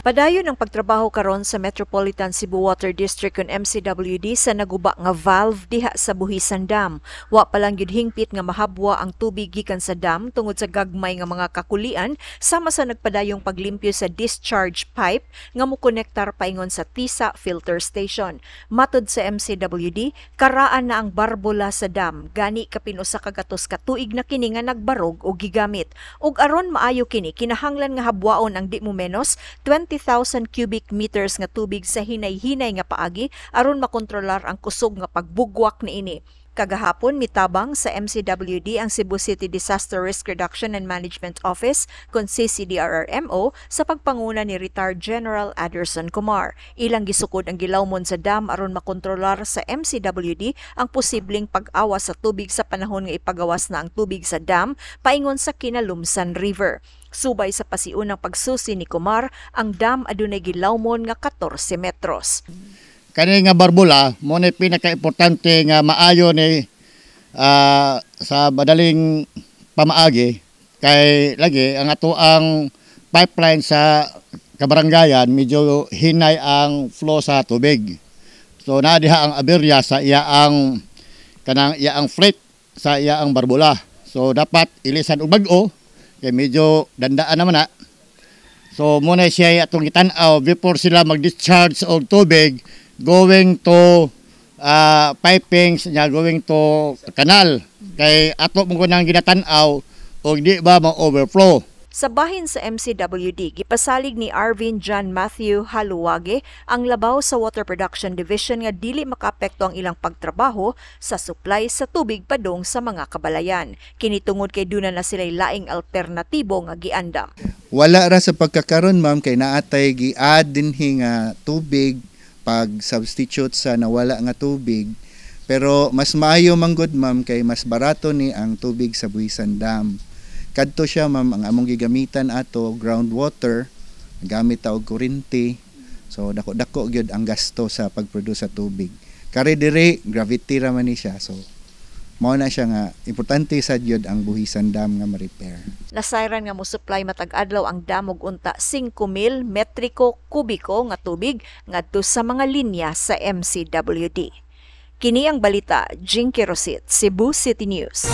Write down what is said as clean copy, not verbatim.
Padayon ang pagtrabaho karon sa Metropolitan Cebu Water District kon MCWD sa naguba nga valve diha sa Buhisan Dam. Wa pa lang gyud hingpit nga mahabwa ang tubig gikan sa dam tungod sa gagmay nga mga kakulian sama sa nagpadayong paglimpyo sa discharge pipe nga mokonektar paingon sa Tisa Filter Station. Matod sa MCWD, karaan na ang barbula sa dam, gani kapin 100 ka tuig na kini nga nagbarog o gigamit. Ug aron maayo kini, kinahanglan nga habwaon ang di mo menos 20,000 cubic meters nga tubig sa hinay-hinay nga paagi aron makontrolar ang kusog nga pagbugwak niini. Kagahapon, mitabang sa MCWD ang Cebu City Disaster Risk Reduction and Management Office kon CCDRRMO sa pagpanguna ni retired General Aderson Kumar. Ilang gisukod ang gilawmon sa dam aron makontrolar sa MCWD ang posibleng pag-awas sa tubig sa panahon nga ipagawas na ang tubig sa dam paingon sa Kinalumsan River. Subay sa pasiunang pagsusi ni Kumar, ang dam adunay gilawmon nga 14 metros. Kani nga barbula mo ni pinaka-importante nga maayo ni sa madaling pamaagi kay lagi ang ato ang pipeline sa kabarangayan, medyo hinay ang flow sa tubig. So naa diha ang aberya sa iya ang kanang iya ang freight sa iya ang barbula. So dapat ilisan og bag-o kay medyo dandaan naman na. So muna siya atong gitan-aw before sila mag-discharge og tubig going to pipings niya, going to kanal, kay ato mo nang ginatan-aw og di ba ma-overflow. Sa bahin sa MCWD, gipasalig ni Arvin John Matthew Haluwage ang labaw sa Water Production Division nga dili makaapekto ang ilang pagtrabaho sa supply sa tubig padung sa mga kabalayan. Kini tungod kay duna na sila'y laing alternatibo nga giandam. Wala ra sa pagkakaron, ma'am, kay naatay gi-add dinhi nga tubig pag substitute sa nawala nga tubig, pero mas maayo man gud, ma'am, kay mas barato ni ang tubig sa Buhisan Dam. Kadto siya, ma'am, ang among gigamitan ato groundwater, gamit ta og kuryente, so dako-dako gyud ang gasto sa pagproduce sa tubig. Kari diri gravity ra man ni siya, so mao na siya nga importante sa gyud ang Buhisan Dam nga ma-repair. Nasayran nga mo-supply matag adlaw ang dam og unta 5,000 metriko kubiko nga tubig ngadto sa mga linya sa MCWD. Kini ang balita, Jinky Rosit, Cebu City News.